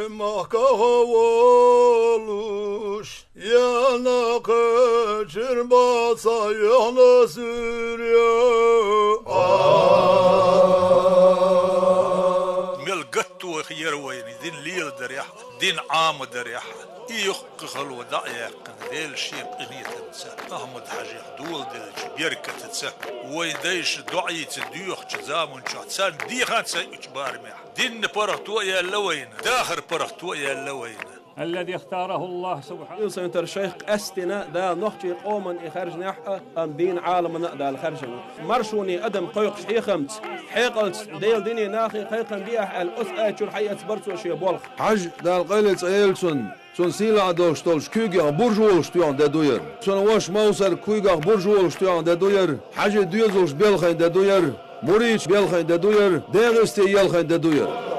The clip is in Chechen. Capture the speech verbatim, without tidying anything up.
Махкаха волуш, яна кхечир баца яхна суьрья. Мел гатто яр вайна дин леладарехь, дин Ӏамадарехь, и йоккха хало дӀа а яьккхина, Делан шен къинхетамца, Ахьмад-Хьажех доладеллачу беркатаца, вайн дайша доӀийца доьхучу заманчохь царна дехна ца ичу барамехь, динна паргӀато а яьлла вайна, дахар паргӀато а яьлла вайна. الذي اختاره الله سبحانه. Ил сайн тара шайх къаьстина Дала нохчийн къоман и хаьржинехь а, амма дин Ӏаламана а Дала хаьржина. Маршоне адам кхойкхуш хьехамца, хьекъалца Делан дине нахе кхайкхам биахь аьлла, оцу аьллачуьра хьаэца бара цо шен болх. Хьажа, Дала къайле цӀа елла цунна, цунна сийлахь долуш долчу куьйгех буржа волуш тоьхна де ду яра. Цунна ваша Мовсар куьйгех буржа волуш тоьхна де ду яра. Хьажин доьзалш белхайн де ду яра. Мурдаш белхайн де ду яра. ДегӀастий елхайн де ду яра.